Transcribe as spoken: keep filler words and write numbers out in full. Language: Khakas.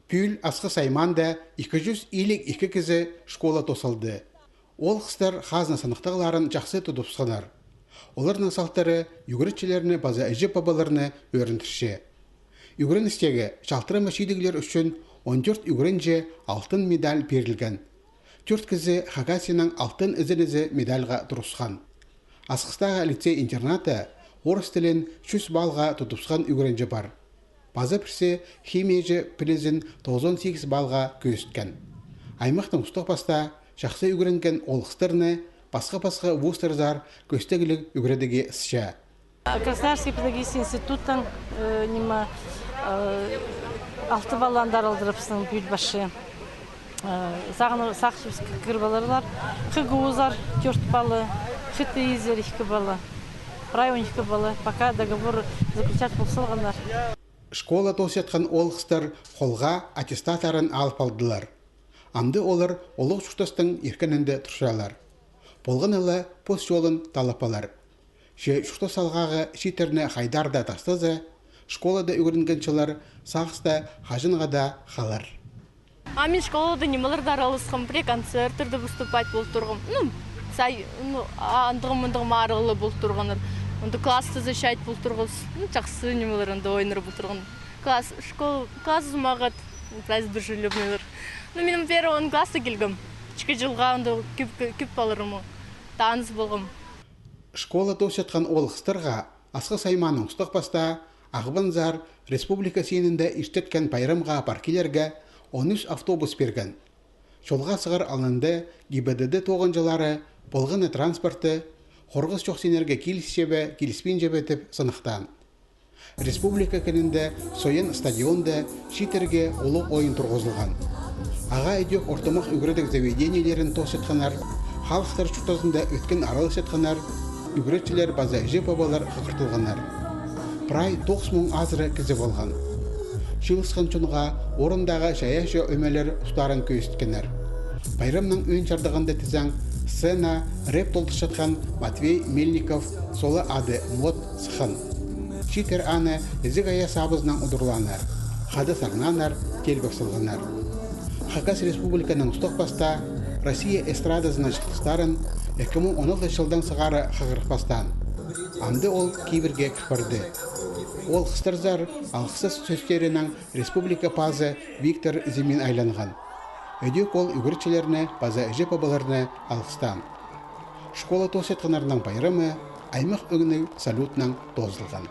Пӱӱл Асхыс аймаанда ікі чӱс илиг ікі кізі школа тоос алды. Оолғыстар хазна сыныхтағларын чахсы тудыбысханнар. Оларның салтары ӱгретчілерні паза іҷе-пабаларны ӧріндірче. Ӱгреністегі чалтырама чидіглер ӱчӱн он тӧрт ӱгренҷі алтын медаль пирілген. Тӧрт кізі Хакасияның алтын ізенізі медальға турысхан. Асхыстағы лицей-интернатта орыс тілін чӱс баллға тудыбысхан ӱгренҷі пар. Паза пірсі химияҷы пілізін тоғызон сигіс баллға кӧзіткен. Аймахтың устағ-пастаа чахсы ӱгренген оолғыстарны пасха-пасха вузтарзар кӧстегліг ӱгредерге сыхча. Красноярский педагогический институттаң, э, ниме, э, алты баллаан андар алдырыбыстың пӱӱл пасчам. Э, сағын сағынчабыс кір паларлар. ХГУ-зар тӧрт балла, ХТИ-зер ікі балла, прай он ікі балла. Пока договор заключать пол салғаннар. Школа тоосчатхан оолғыстар холға аттестаттарын алып алдылар. Амды олар улуғ чуртастың иркенінде турчалар. Полғаны ла пос чолын таллап алар. Че чуртас салғағы чииттерні хайдар даа тастаза, школада ӱгренген чыллар сағыста хаҷанға даа халар. А мин школада нимелерде араласхам, пірее концерттерде выступать пол турғам. Ну, сай, ну, а, андағ-мындағ марығлығ пол турғаннар. Анда класста защищать пол турғабыс. Ну, чахсы нимелер анда ойнар пол турған. Класс, школа, класс узумағат, прайзы дружелюбныйлар. Ну, мин первый он класста килгем. Ічкі чылға анда кӧп, кӧп паларым. Таныс полғам. Школа тоосчатхан оолғыстарға Асхыс аймааның устағ-пастаа Ағбанзар республика синінде иртеткен пайрамға пар килерге он ӱс автобус пирген. Чолға сығар алнында ГИБДД тоғынҷылары полғаны транспортты хорғыс чох синерге килісче бе, киліспинче бе тіп сыныхтаан. Республика кінінде Соян стадионда чииттерге улуғ ойын турғызылған. Ағаа ідӧк ортымах ӱгредіг заведениелерін тоосчатханнар, халыхтар чуртазында ӧткін араласчатханнар, ӱгретчілер паза іҷе-пабалар хығыртылғаннар. Прай тоғыс муң азыра кізі полған. Чыылысхан чонға орындағы чайаачы ӧмелер устарын кӧзіткеннер. Пайрамның ӧӧн чардығында тізең, сцена рэп толдырчатхан Матвей Мельников, солы ады Мот, сыххан. Чииттер аны ізіг-ая сабызынаң удурлааннар, хада сарнааннар, теелбек салғаннар. Хакас Республиканың устағ-пастаа Россия эстрадазының чыылыстарын ікі муң он алтынҷы чылдаң сығара хығырып пастаан. Амды ол кибірге кір парды. Ол хыстырзар алғыс сӧстерінең республика пазы Виктор Зимин айланған. Ідӧк ол ӱгретчілерні паза іҷе-пабаларны алғыстаан. Школа тоосчатханнарның пайрамы аймах ӧңніг салютнаң тоозылған.